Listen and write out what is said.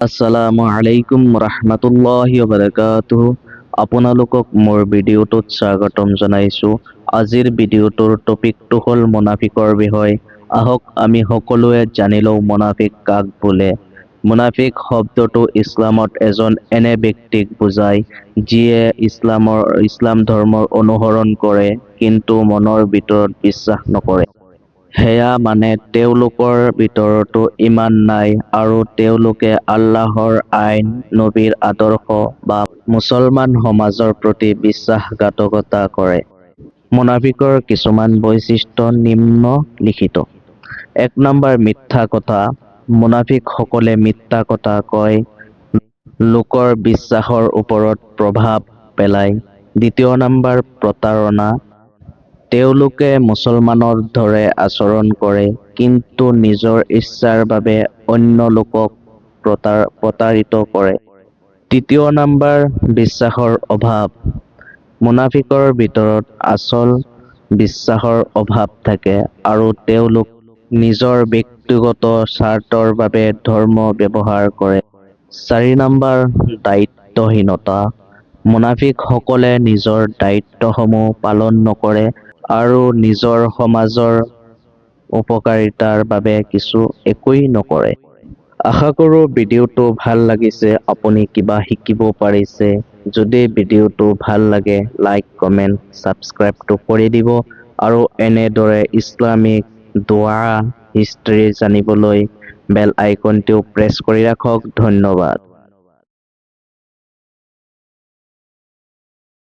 আসসালামু আলাইকুম ৰহমতুল্লাহি বাৰাকাতুহু। আপোনালোকক মোৰ ভিডিঅ'টোত স্বাগতম জনাইছোঁ। আজিৰ ভিডিঅ'টোৰ টপিকটো হ'ল মুনাফিকৰ বিষয়। আহক, আমি সকলোৱে জানি লওঁ মুনাফিক কাক বোলে। মুনাফিক শব্দটো ইছলামত এজন এনে ব্যক্তিক বুজায়, যিয়ে ইছলাম ধৰ্মৰ অনুসৰণ কৰে, কিন্তু মনৰ ভিতৰত বিশ্বাস নকৰে। সেয়া মানে তেওঁলোকৰ ভিতৰতো ঈমান নাই আৰু তেওঁলোকে আল্লাহৰ আইন, নবীৰ আদৰ্শ বা মুছলমান সমাজৰ প্ৰতি বিশ্বাসঘাতকতা কৰে। মুনাফিকৰ কিছুমান বৈশিষ্ট্য নিম্নলিখিত। 1 নম্বৰ, মিথ্যা কথা। মুনাফিকসকলে মিথ্যা কথা কয়, লোকৰ বিশ্বাসৰ ওপৰত প্ৰভাৱ পেলায়। দ্বিতীয় নম্বৰ, প্ৰতাৰণা। তেওঁলোকে মুছলমানৰ দৰে আচৰণ কৰে, কিন্তু নিজৰ ইচ্ছাৰ বাবে অন্য লোকক প্ৰতাৰিত কৰে। তৃতীয় নম্বৰ, বিশ্বাসৰ অভাৱ। মুনাফিকৰ ভিতৰত আচল বিশ্বাসৰ অভাৱ থাকে আৰু তেওঁলোক নিজৰ ব্যক্তিগত স্বাৰ্থৰ বাবে ধৰ্ম ব্যৱহাৰ কৰে। 4 নম্বৰ, দায়িত্বহীনতা। মুনাফিকসকলে নিজৰ দায়িত্বসমূহ পালন নকৰে আৰু নিজৰ সমাজৰ উপকাৰিতাৰ বাবে কিছু একোৱেই নকৰে। আশা কৰোঁ ভিডিঅ'টো ভাল লাগিছে, আপুনি কিবা শিকিব পাৰিছে। যদি ভিডিঅ'টো ভাল লাগে, লাইক, কমেণ্ট, ছাবস্ক্ৰাইবটো কৰি দিব আৰু এনেদৰে ইছলামিক দোৱা, হিষ্ট্ৰী জানিবলৈ বেল আইকনটিও প্ৰেছ কৰি ৰাখক। ধন্যবাদ।